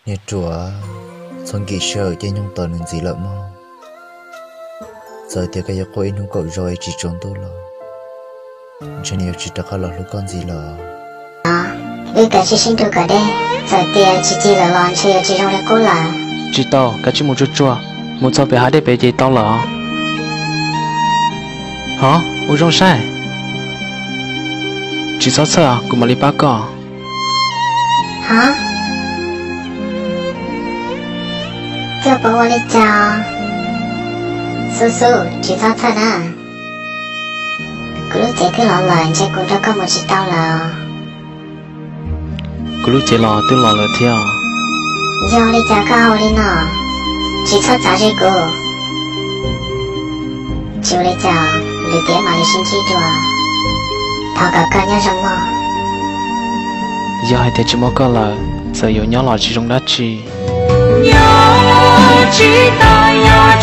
Niag ruam, txhob nkim sij hawm caij nyoog tos nws ntxiv lawm mog. Txawm tias koj yuav quaj ib hnub kaum zaus es tsis tsaus ntuj los ntshe nws yuav tsis rov qab los hlub koj ntxiv lawm. Wb kav tsij sib nrug kom deb, txawm tias tsis cig lawm los ntshe yuav tsis zoo li qub lawm. Tsis tau, kav tsij mus tsuag tsuag, mus txog pem hav dej pem ces tau lawm os. Hov, ua zoo saib. Tsis txhob txhawj, kuv mam li pab koj. Hov, koj puas ua li cas? Xub xub, tsis txhob txhawj na. Kuv lub cev twb los lawm, ntshe kuv nrog koj mus tsis tau lawm. Kuv lub cev los twb los lawm thiab. Yog li cas koj ua li no? Tsis txhob txav ze kuv. Tsis ua li cas, lwm tiam mam li sib ntsib dua. Thov kom koj nyob zoo mog. Yog hais tias tsis muaj koj lawm, txawm yuav nyob los tsis zoo dab tsi. Nyob tsis tau, nyob